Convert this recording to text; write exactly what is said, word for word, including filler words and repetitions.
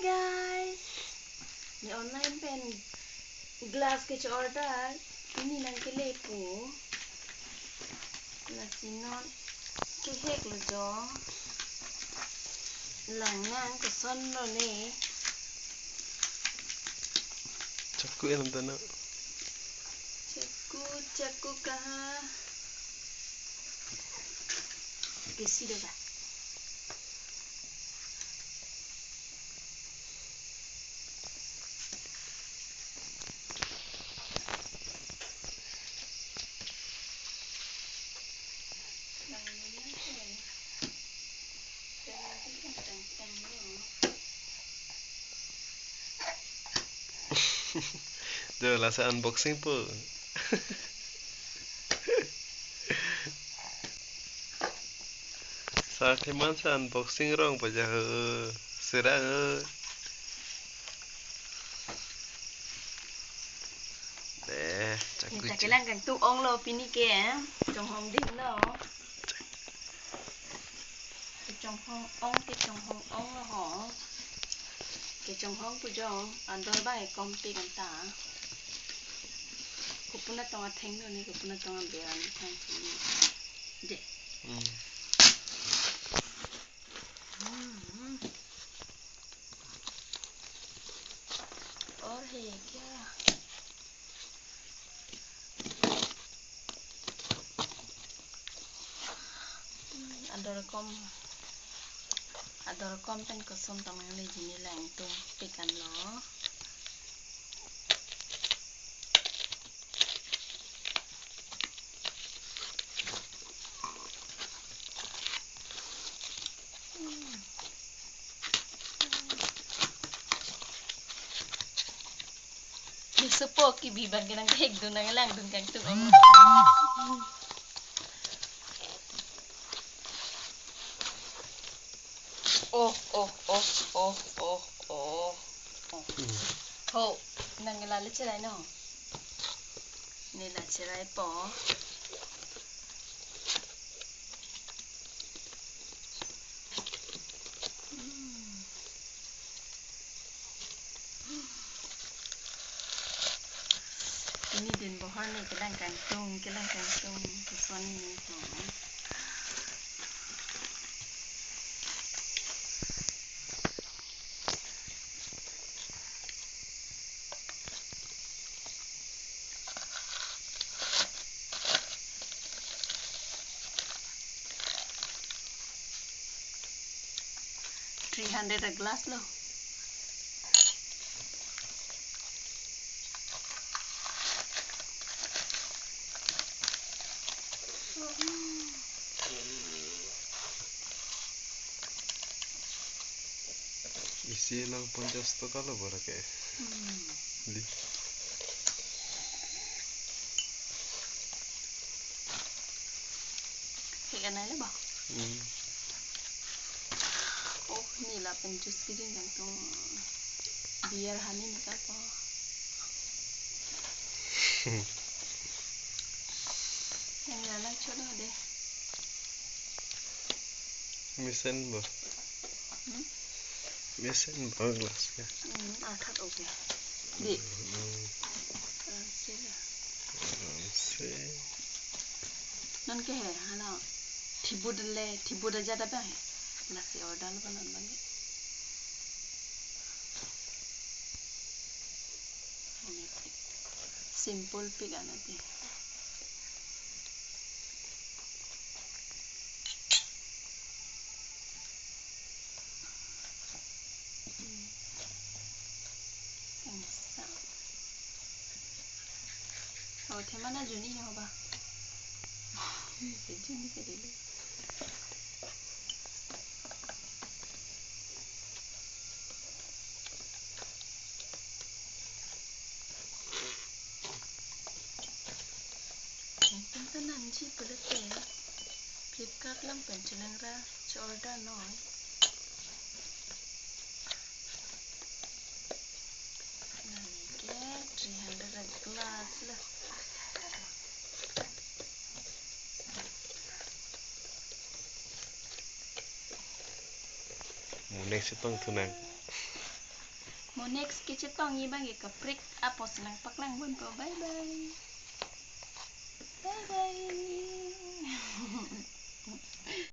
Guys, ne online pen glass kecho-order, pini nangkelepo. Lasi non keheklo jo. Lang nang kosonlo ne. Chaku elam tana. Chaku, chaku kaha. Besi dega. Jo, lasi unboxing po. Sarthe man sa unboxing rong paja ho. Sirang ho. Deh, chaku. Neta kelang kangtung onglo pini ke, eh. Chonghong dinglo. Kechonghong ong, kechonghong onglo ho. Kechonghong pu jo, ador bang ekom pik anta. Kopuna tong athengno ne, kopuna tong aberan thang ne. Je. Hmm. Hmm. और है क्या? Hmm, ador kom, ador kom pen koson tamang le jini lang tung pikan lo. Ni supo kibi bang kelang hek dun nang lang dun kangtung. Oh, oh, oh, oh, oh, oh. Hmm. Ho, nang la le cherai no. Ne la cherai po. Hmm. Pini din bohor ne kelang kangtung, kelang kangtung, keson ne ho. Three hundred a glass lo. Isi lang ponchas taka lo bora ke. Hmm. Di. Hek anai le ba? Hmm. Oh, ne lapen juice kejun kangtung. Beer honey ne kalpo. Nang la lang chodo de. Mesen bo. Hmm? Mesen bo glass ke. Hmm, arthat oke. Di. Hmm. Aram se la. Aram se. Non ke he, hala. Thibut le, thibut aja da ba he. Lasi order lo ba non bang ke. Simple pik anat he. Kangsa. Oh, themana juni ho ba. Juni ke dulu. Nangtum ta nangji pulote Flipkart lang pen chelang ra che-order non. Nani ke three hundred a glass lo. Mo next si pangthunang. Mo next kechetongji abangke kaprek apotsi nangpaklang ponpo. Bye bye. Bye bye.